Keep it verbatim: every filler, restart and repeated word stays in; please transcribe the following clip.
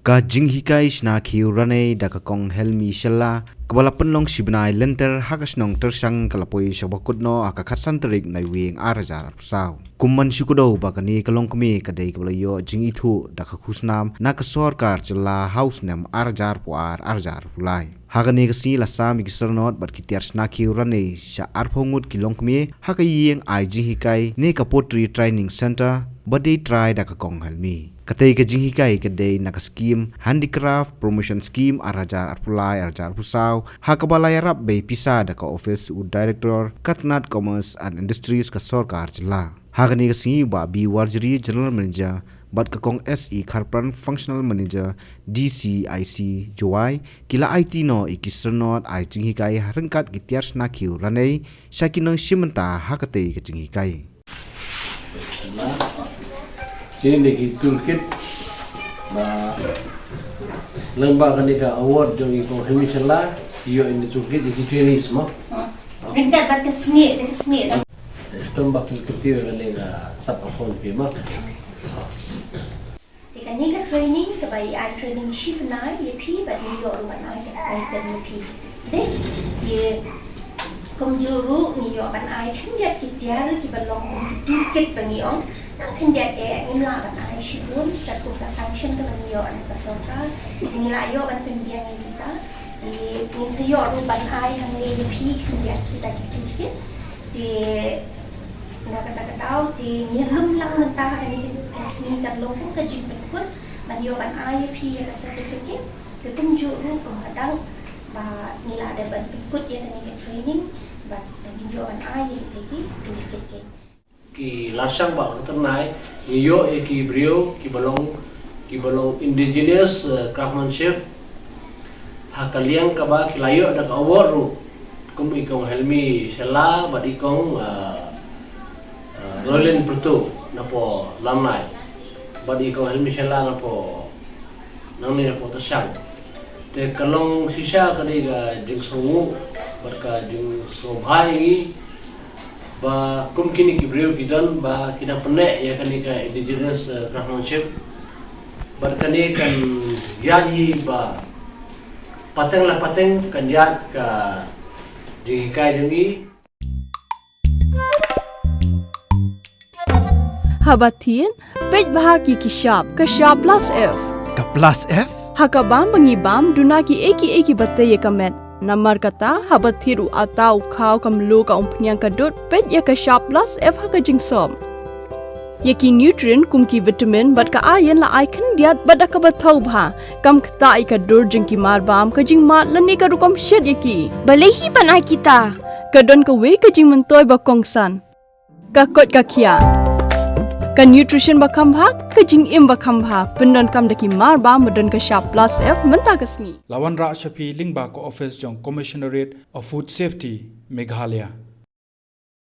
Ka jinghikai shna khiew ranei da ka Kong Helmi Shylla, kaba la pynlong shi bnai lynter ha ka shnong Tyrshang, ka la poi sha bakut noh ha ka khatsan tarik Naiwieng ar hajar arphew saw. Kum ban shu kdew ba kane ka longkmie ka dei kaba la ïoh jingithuh da ka khusnam na ka sorkar jylla ha u snem ar hajar arphew ar, ar hajar arphew lai. Ha kane ka sngi la sam ïa ki syrnod bad ki tiar shna khiew ranei sha arphew ngut ki longkmie ha ka ïing ai jinghikai ne ka Pottery Training Centre ba dei trai da ka Kong Helmi. Katei ka jinghikai ka dei na ka skim Handicraft Promotion Scheme ar hajar arphew lai ar hajar arphew saw, ha kaba la ïarap bei pisa da ka office u Director ka tnat Commerce and Industries ka sorkar jylla. Ha kane ka sngi, Bah B Warjri, General Manager, bad ka Kong S E Kharpran, Functional Manager, D C I C Jowai, ki la aiti noh ïa ki syrnod ai jinghikai ha ryngkat ki tiar shna khiew ranei sha ki nongshim bynta ha katei ka jinghikai. Jinghikai toolkit ba lem bad kane ka award jong i Kong Helmi Shylla, ïoh ïa kane ka toolkit ïa ki trainees mo. Ryngkat bad ka snieh, ka snieh. Sdom ba ki kynti kane ka sap ka phone phi mo. Te kane ka training kaba i ai training shi bnai ïa phi bad ngi ïoh ruh ban ai ka stipend ïa phi. Dei, te kumjuh ruh ngi ïoh ban ai khyndiat ki tiar kiba long kum ki toolkit ba ngi ong. Nang khyndiat eh ngim lah ban ai shibun katkum ka sanction kaba ngi ïoh na ka sorkar. Te ngi la ïoh ban pynbiang ïa kita. Te ngin sa ïoh ruh ban ai hangne ïa phi khyndiat kita ki toolkit. Te na kata ka daw te ngi lum lang mynta ha kane ka sngi kan long kum ka jingpynkut ban ïoh ban ai ïa phi ïa ka certificate. Te kumjuh ruh kum ka dang ba ngi la dep ban pynkut ïa kane ka training bad ba ngin ïoh ban ai ïa kita ki toolkit. Ki la shang ba ka tynrai ngi ïoh ïa ki briew kiba long, kiba long indigenous, eh, craftsmanship. Ha ka liang kaba ki la ïoh da ka award ruh kum i Kong Helmi Shylla bad i Kong, eh, eh, Roland Pyrtuh napoh Lamnai bad i Kong Helmi Shylla napoh nangne napoh Tyrshang. Te ka long shisha ka dei ka jingsngewnguh bad ka jingsngewbha ïa ngi ba kum kine ki briew ki don ba ki dang pynneh ïa kane ka indigenous, eh, craftsmanship. Bad kane kan ïaid hi ba pateng la pateng kan ïaid ka jinghikai jong ngi. Haba thied, peit bha ki ki shap, ka shap plus F. Ka plus F? Ha ka bam ba ngi bam, duna ki ei ki ei kiba tei ïa ka met. Namar kata, haba thied u atta, u khaw, ka mluh, ka umphniang, ka dud, peit ïa ka shap plus F ha ka jingsop. Ïa ki nutrient kum ki vitamin bad ka iron la ai khyndiat bad da kaba thaw bha. Kam ktah ïa ka dur jong ki mar bam, ka jingmad lane ka rukom shet ïa ki. Balei hi ban ai kita? Ka don kawei ka jingmyntoi ba kongsan. Ka koit ka khiah. Ka nutrition ba kham bha, ka jingim ba kham bha. Pyndonkam da ki mar bam ba don ka shap plus F mynta ka sngi. La wanrah sha phi lyngba ka office jong Commissionerate of Food Safety, Meghalaya.